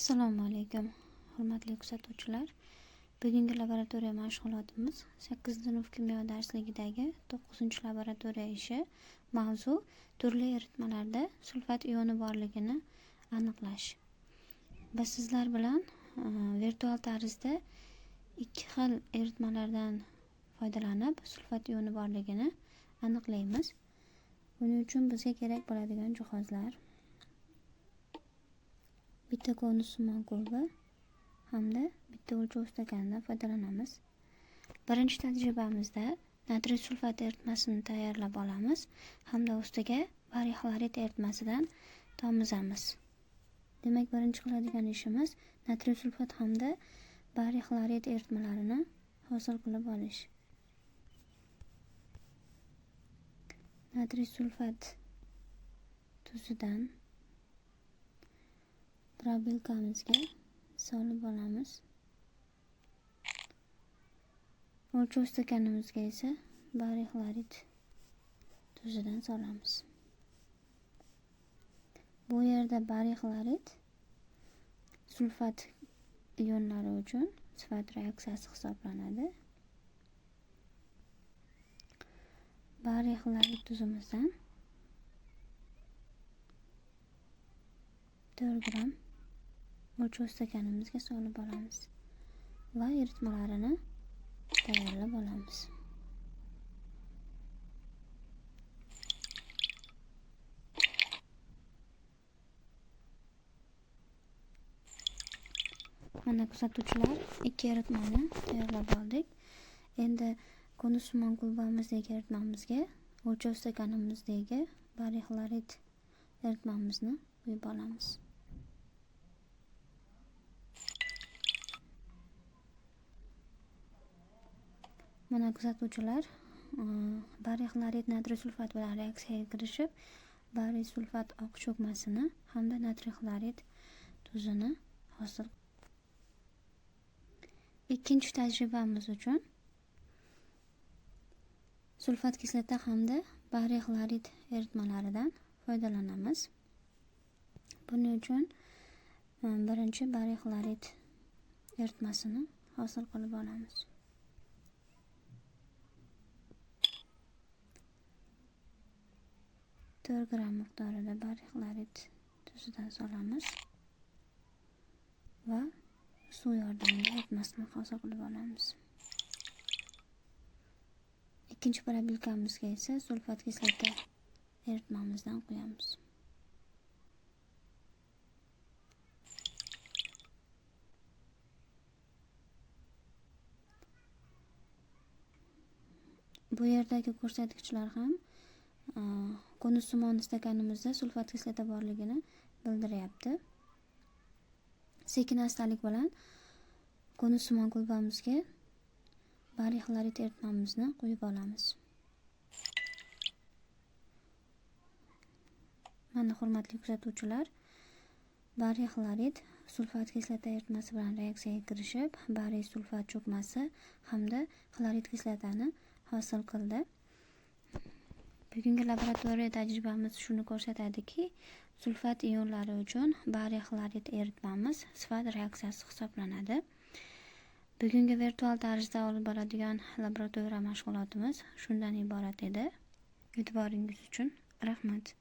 Assalomu alaykum, hurmatli kuzatuvchilar. Bugungi laboratoriya mashg'ulotimiz 8-sinf kimyo darsligidagi 9-laboratoriya ishi. Mavzu: turli eritmalarda sulfat ioni borligini aniqlash. Biz sizlar bilan virtual tarzda ikki xil eritmalardan foydalanib sulfat ioni borligini aniqlaymiz. Buning uchun bizga kerak bo'ladigan jihozlar: bitta konussimon kulba hamda bitta o'lchov stakanidan foydalanamiz. Birinchi tajribamizda natriy sulfat eritmasini tayyorlab olamiz hamda ustiga bariy xlorid eritmasidan tomizamiz. Demak, birinchi qiladigan ishimiz natriy sulfat hamda bariy xlorid eritmalarini hosil qilib olish. Natriy sulfat tuzidan probilkamizga solib olamiz. O'lchov stakanimizga esa bariy xlorid tuzidan solamiz. Bu yerda bariy xlorid sulfat ionlari uchun sifat reaksiyasi hisoblanadi. Bariy xlorid tuzimizdan 4 gram o'lchov stakanimizga solib olamiz va eritmalarini tayyorlab olamiz. Mana kuzatuvchilar, ikki eritmani tayyorlab oldik. Endi konussimon kulbamizdagi eritmamizga o'lchov stakanimizdagi bariy xlorid eritmamizni quyib olamiz. Mana kuzatuvchilar, bariy xlorid natriy sulfat bilan reaksiyaga kirishib, bariy sulfat oq cho'kmasini hamda natriy xlorid tuzini hosil. Ikkinchi tajribamiz uchun sulfat kislota hamda bariy xlorid eritmalaridan foydalanamiz. Buning uchun birinchi bariy xlorid eritmasini hosil qilib olamiz. 4 gram miqdorida bariy xlorid tuzidan solamiz va suv yordamida eritmasini hosil qilib olamiz. Ikkinchi probilkamizga esa sulfat kislota eritmamizdan quyamiz. Bu yerdagi ko'rsatkichlar ham konussimon stakanimizda sulfat kislota borligini bildiryapti. Sekin astalik bilan konussimon kulbamizga bariy xlorid eritmamizni quyib olamiz. Mana hurmatli kuzatuvchilar, bariy xlorid sulfat kislota eritmasi bilan reaksiyaga kirishib, bariy sulfat cho'kmasi hamda xlorid kislotani hosil qildi. Bugungi laboratoriya tajribamiz shuni ko'rsatadiki, sulfat ionlari uchun bariy xlorid eritmamiz sifat reaksiyasi hisoblanadi. Bugungi virtual tarzda olib boradigan laboratoriya mashg'ulotimiz shundan iborat edi. E'tiboringiz uchun rahmat.